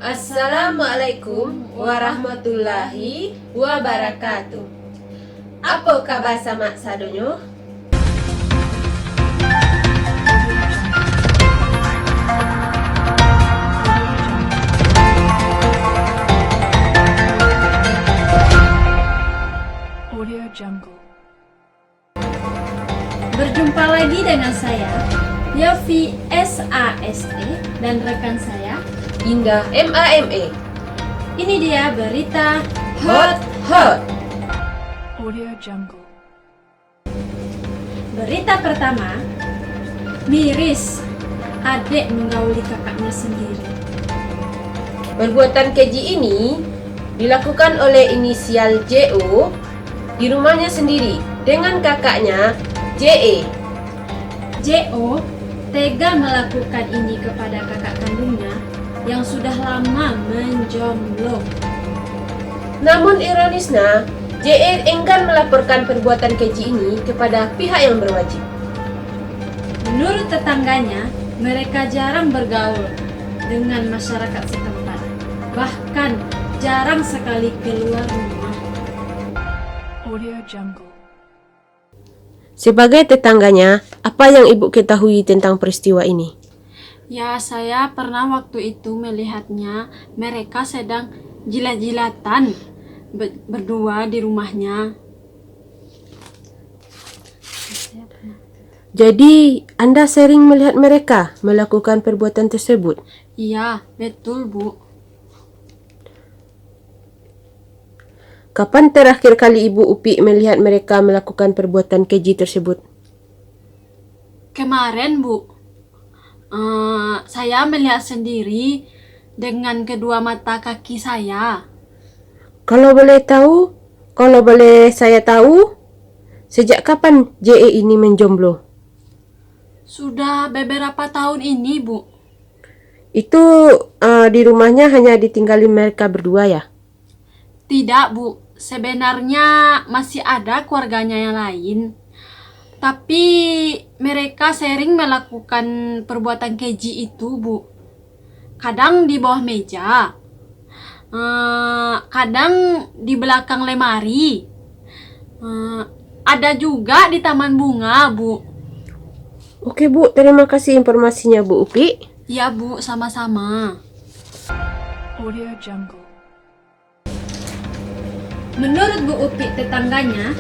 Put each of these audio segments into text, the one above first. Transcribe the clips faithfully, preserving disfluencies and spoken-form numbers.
Assalamualaikum warahmatullahi wabarakatuh. Apo kaba samak sadonyo? Audio Jungle. Berjumpa lagi dengan saya, Yofi S A S E, dan rekan saya, Indah M A M E. Ini dia berita Hot Hot. Audio Jungle. Berita pertama, miris, adek menggauli kakaknya sendiri. Perbuatan keji ini dilakukan oleh inisial J O di rumahnya sendiri dengan kakaknya J E. J O tega melakukan ini kepada kakak kandungnya yang sudah lama menjomblo. Namun ironisnya, J E enggan melaporkan perbuatan keji ini kepada pihak yang berwajib. Menurut tetangganya, mereka jarang bergaul dengan masyarakat setempat, bahkan jarang sekali keluar rumah. Audio Jungle. Sebagai tetangganya, apa yang ibu ketahui tentang peristiwa ini? Ya, saya pernah waktu itu melihatnya, mereka sedang jilat-jilatan be-, berdua di rumahnya. Jadi, Anda sering melihat mereka melakukan perbuatan tersebut? Iya, betul, Bu. Kapan terakhir kali Ibu Upik melihat mereka melakukan perbuatan keji tersebut? Kemarin, Bu. Eh, saya melihat sendiri dengan kedua mata kaki saya. Kalau boleh tahu, kalau boleh saya tahu, sejak kapan J E ini menjomblo? Sudah beberapa tahun ini, Bu. Itu, eh, di rumahnya hanya ditinggali mereka berdua, ya? Tidak, Bu. Sebenarnya masih ada keluarganya yang lain. Tapi mereka sering melakukan perbuatan keji itu, Bu. Kadang di bawah meja, eh, kadang di belakang lemari, eh, ada juga di taman bunga, Bu. Oke, Bu. Terima kasih informasinya, Bu Upik. Ya, Bu. Sama-sama. Audio Jungle. Menurut Bu Upik tetangganya,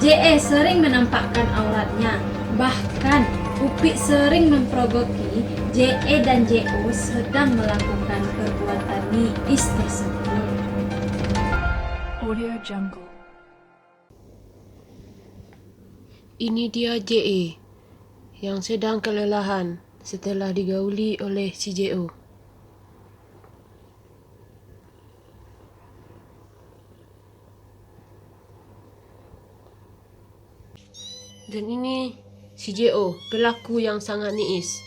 J E sering menampakkan auratnya. Bahkan, Upik sering memprovoki J E dan J O sedang melakukan perbuatan niis tersebut. Audio Jungle. Ini dia J E yang sedang kelelahan setelah digauli oleh si J O. Dan ini si J O, pelaku yang sangat niis.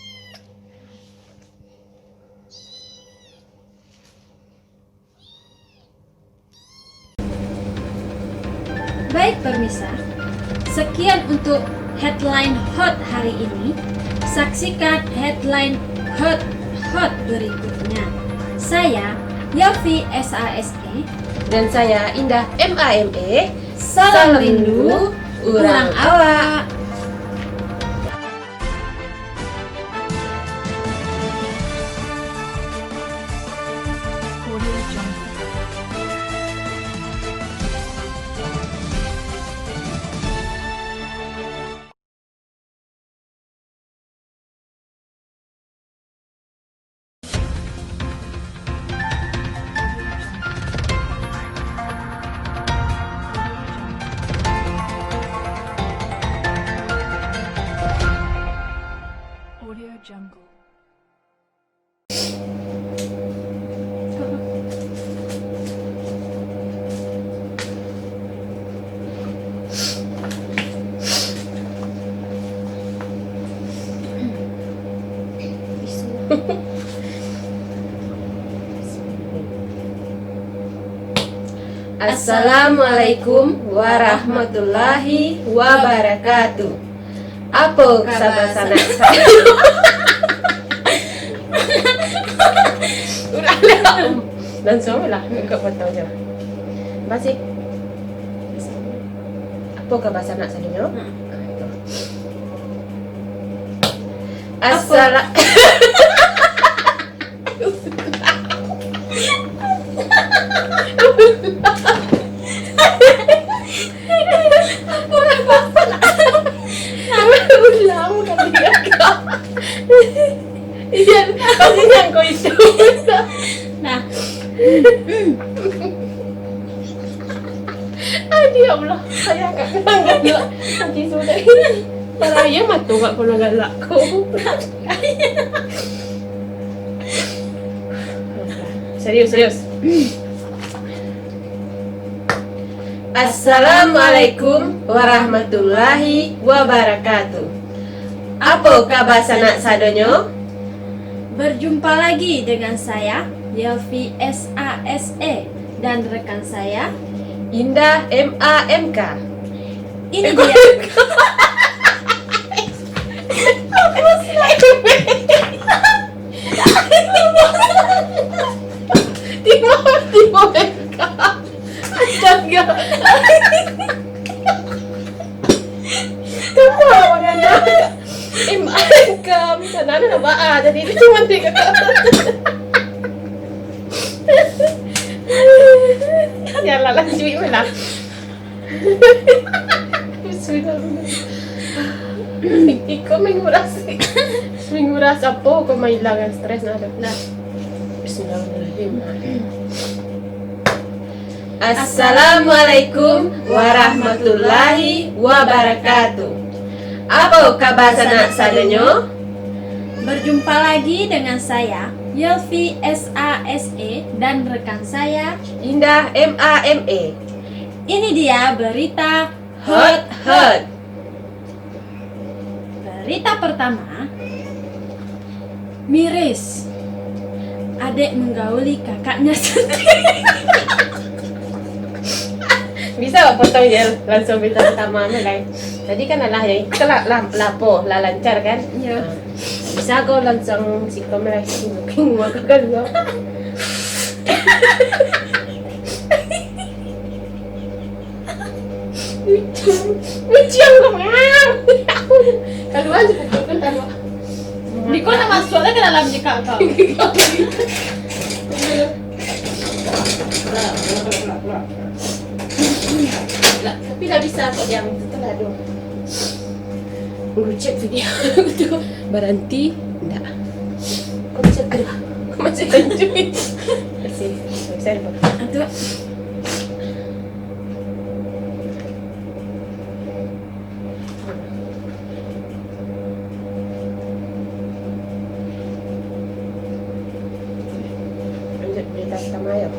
Baik, pemirsa, sekian untuk headline hot hari ini. Saksikan headline hot-hot berikutnya. Saya, Yofi S A S E. Dan saya, Indah M A M E. Salam rindu, urang awak. Audio Jungle. Assalamualaikum warahmatullahi wabarakatuh. Apo kaba sanak-sanak? Langsuang lah, buka foto je. Terima kasih. Apo kaba sanak sadonyo? Hmm. Ah, itu. Apo? Assala-, Ulang kali, Kak. Iya, pasti nyangko itu. Nah. Aduh, ya Allah, saya agak kenang galak. Nanti sudah. Parah, iya, mata agak pernah galak ko. Serius, serius. Assalamualaikum warahmatullahi wabarakatuh. Apo kaba sanak sadonyo? Berjumpa lagi dengan saya, Yelvi S A S E, dan rekan saya, Indah M A M K. Ini dia. Tiba-tiba M K. Astaga. Kenapa mangana M A M K? Misalnya ada nama A, jadi itu cuma tiga. Yalah, lanjut lah. Bismillah. Iko menguras, menguras apo ko, mailangan stres nah tu. Nah. Bismillahirrahmanirrahim. Assalamualaikum warahmatullahi wabarakatuh. Apo kaba sanak sadonyo? Berjumpa lagi dengan saya, Yelvi S A S E, dan rekan saya, Indah M A M E. Ini dia berita hot, hot. Berita pertama, miris. Adek menggauli kakaknya sendiri. Bisa awak potong je langsung berita pertama tu, lai. Tadi kan alah yang itu lah, lah, lah apo, lah lancar kan? Iya. Ha. Bisa kau langsung sikom lah, sikom maka kan gua. Lucu. Lucu yang kau, kaluar je pukul kan, taruh. Di kau nak masuk lah ke dalam je, Kak, kau. Tapi lah bisa kok yang itu lah, aduh. Ngucek video tu. Baranti, ndak. Kau bisa keluar. Kau masih lanjut. Masih. Bisa, Bang. Aduh. Lanjut berita pertama, yo.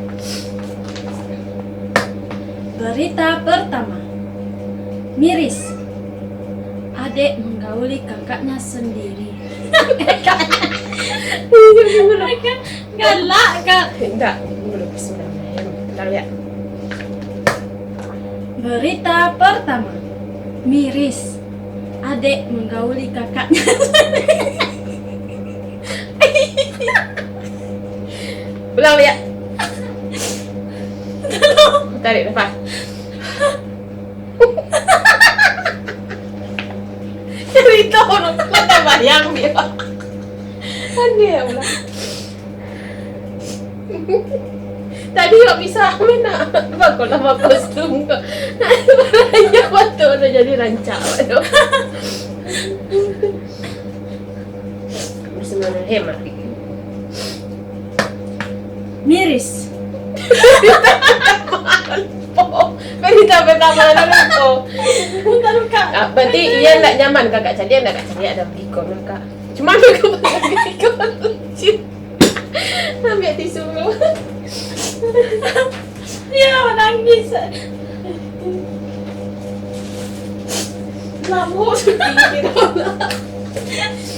Berita pertama. Miris. Adek menggauli kakaknya sendiri. Galak, Kak. Indak, dulu, bismillahirrahmanirrahim. Tenang, ya. Berita pertama. Miris. Adek menggauli kakaknya. Ulang, ya. Tarik nafas. Cerita orang kau tak bayang dia. Aneh, ya Allah. Tadi awak bisa main nak. Bakolah bakostum kau. Banyak waktu udah jadi rancak tu. Bismillahirrahmanirrahim. Miris. Berita pertama lah lupa. Bukan, Kak. Ah, berarti iya ndak nyaman kakak cari, ndak kakak cari ada ikon lah, Kak. Cuma aku pakai ikon lucu. Ambil tisu dulu. Dia menangis. Lamo.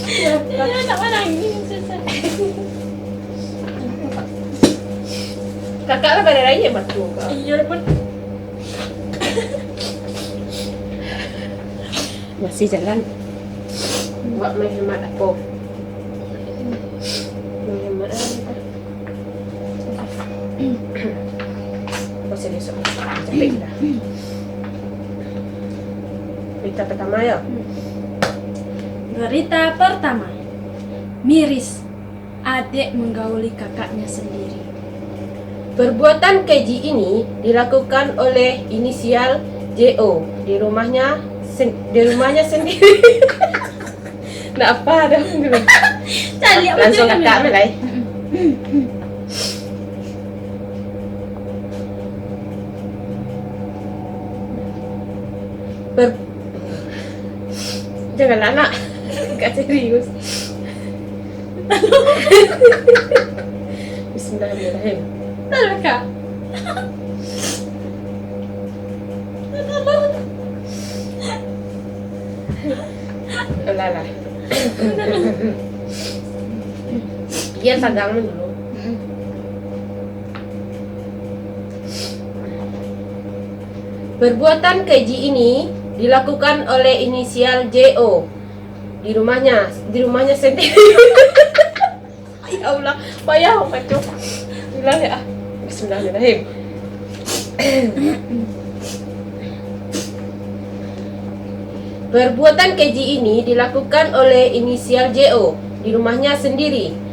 Dia nak menangis, susah. Kakak lah pada raya matu, Kak. Iya pun. Masih jalan. Buat menghemat apa? Menghemat apa? Baiklah. Berita pertama, yo. Berita pertama. Miris. Adek menggauli kakaknya sendiri. Perbuatan keji ini dilakukan oleh inisial J O di rumahnya sen-, di rumahnya sendiri. Ndak apa dah. Caliak. Langsung betul kakak kan? Lai. Ber-, janganlah, nak. Kak serius. Bismillahirrahmanirrahim. Tahu, Kak? Alah, lah. Iya, sagang dulu. Perbuatan keji ini dilakukan oleh inisial J O di rumahnya, di rumahnya sendiri. Ya Allah, payah baco. Ulang ya. Bismillahirrahmanirrahim. Perbuatan keji ini dilakukan oleh inisial J O di rumahnya sendiri.